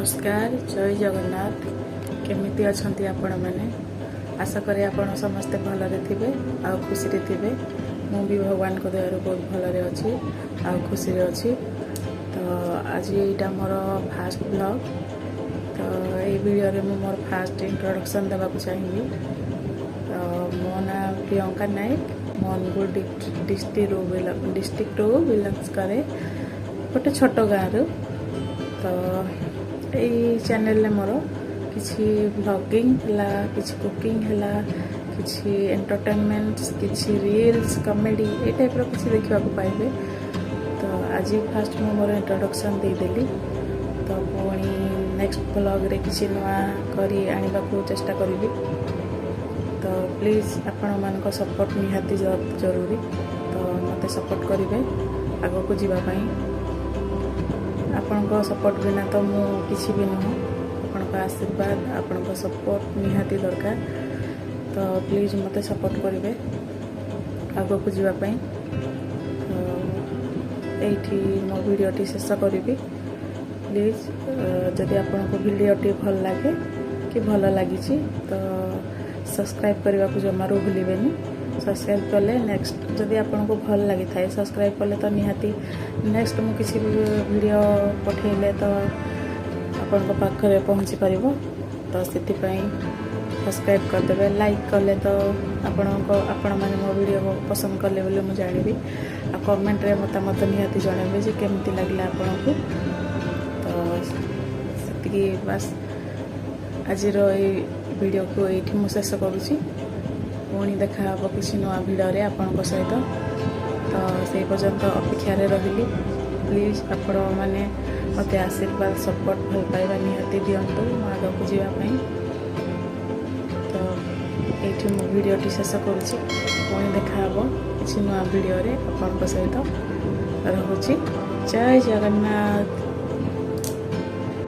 ନମସ୍କାର, ଜୟ ଜଗନ୍ନାଥ। କେମିତି ଅଛନ୍ତି ଆପଣମାନେ? ଆଶା କରେ ଆପଣ ସମସ୍ତେ ଭଲରେ ଥିବେ ଆଉ ଖୁସିରେ ଥିବେ। ମୁଁ ବି ଭଗବାନଙ୍କ ଦୟାରୁ ବହୁତ ଭଲରେ ଅଛି ଆଉ ଖୁସିରେ ଅଛି। ତ ଆଜି ଏଇଟା ମୋର ଫାଷ୍ଟ ବ୍ଲଗ୍। ତ ଏଇ ଭିଡ଼ିଓରେ ମୁଁ ମୋର ଫାଷ୍ଟ ଇଣ୍ଟ୍ରୋଡକ୍ସନ୍ ଦେବାକୁ ଚାହିଁବି। ତ ମୋ ନାଁ ପ୍ରିୟଙ୍କା ନାୟକ। ମୁଁ ଅନୁଗୁଳ ଡିଷ୍ଟ୍ରିକ୍ଟରୁ ବିଲଙ୍ଗସ୍ କରେ, ଗୋଟେ ଛୋଟ ଗାଁରୁ। ତ ଏଇ ଚ୍ୟାନେଲରେ ମୋର କିଛି ଭ୍ଲଗିଂ ହେଲା, କିଛି କୁକିଂ ହେଲା, କିଛି ଏଣ୍ଟରଟେନମେଣ୍ଟ, କିଛି ରିଲ୍ସ, କମେଡ଼ି, ଏଇ ଟାଇପ୍ର କିଛି ଦେଖିବାକୁ ପାଇବେ। ତ ଆଜି ଫାଷ୍ଟ ମୁଁ ମୋର ଇଣ୍ଟ୍ରୋଡକ୍ସନ୍ ଦେଇଦେଲି। ତ ପୁଣି ନେକ୍ସଟ ବ୍ଲଗ୍ରେ କିଛି ନୂଆ କରି ଆଣିବାକୁ ଚେଷ୍ଟା କରିବି। ତ ପ୍ଲିଜ୍, ଆପଣମାନଙ୍କ ସପୋର୍ଟ ନିହାତି ଜରୁରୀ। ତ ମୋତେ ସପୋର୍ଟ କରିବେ ଆଗକୁ ଯିବା ପାଇଁ। ଆପଣଙ୍କ ସପୋର୍ଟ ବିନା ତ ମୁଁ କିଛି ବି ନୁହଁ। ଆପଣଙ୍କ ଆଶୀର୍ବାଦ, ଆପଣଙ୍କ ସପୋର୍ଟ ନିହାତି ଦରକାର। ତ ପ୍ଲିଜ୍ ମୋତେ ସପୋର୍ଟ କରିବେ ଆଗକୁ ଯିବା ପାଇଁ। ତ ଏଇଠି ମୋ ଭିଡ଼ିଓଟି ଶେଷ କରିବି। ପ୍ଲିଜ୍, ଯଦି ଆପଣଙ୍କୁ ଭିଡ଼ିଓଟି ଭଲ ଲାଗେ କି ଭଲ ଲାଗିଛି, ତ ସବସ୍କ୍ରାଇବ୍ କରିବାକୁ ଜମାରୁ ଭୁଲିବେନି। ସବସ୍କ୍ରାଇବ୍ କଲେ ନେକ୍ସଟ, ଯଦି ଆପଣଙ୍କୁ ଭଲ ଲାଗିଥାଏ, ସବସ୍କ୍ରାଇବ୍ କଲେ ତ ନିହାତି ନେକ୍ସଟ ମୁଁ କିଛି ବି ଭିଡ଼ିଓ ପଠେଇଲେ ତ ଆପଣଙ୍କ ପାଖରେ ପହଞ୍ଚି ପାରିବ। ତ ସେଥିପାଇଁ ସବସ୍କ୍ରାଇବ୍ କରିଦେବେ। ଲାଇକ୍ କଲେ ତ ଆପଣମାନେ ମୋ ଭିଡ଼ିଓ ପସନ୍ଦ କଲେ ବୋଲି ମୁଁ ଜାଣିବି। ଆଉ କମେଣ୍ଟରେ ମତାମତ ନିହାତି ଜଣାଇବେ ଯେ କେମିତି ଲାଗିଲା ଆପଣଙ୍କୁ। ତ ସେତିକି ବାସ୍, ଆଜିର ଏଇ ଭିଡ଼ିଓକୁ ଏଇଠି ମୁଁ ଶେଷ କରୁଛି। ପୁଣି ଦେଖାହେବ କିଛି ନୂଆ ଭିଡ଼ିଓରେ ଆପଣଙ୍କ ସହିତ। ତ ସେଇ ପର୍ଯ୍ୟନ୍ତ ଅପେକ୍ଷାରେ ରହିଲି। ପ୍ଲିଜ୍, ଆପଣମାନେ ମୋତେ ଆଶୀର୍ବାଦ, ସପୋର୍ଟ, ଭଲ ପାଇବା ନିହାତି ଦିଅନ୍ତୁ ମୁଁ ଆଗକୁ ଯିବା ପାଇଁ। ତ ଏଇଠି ମୁଁ ଭିଡ଼ିଓଟି ଶେଷ କରୁଛି। ପୁଣି ଦେଖାହେବ କିଛି ନୂଆ ଭିଡ଼ିଓରେ ଆପଣଙ୍କ ସହିତ। ରହୁଛି, ଜୟ ଜଗନ୍ନାଥ।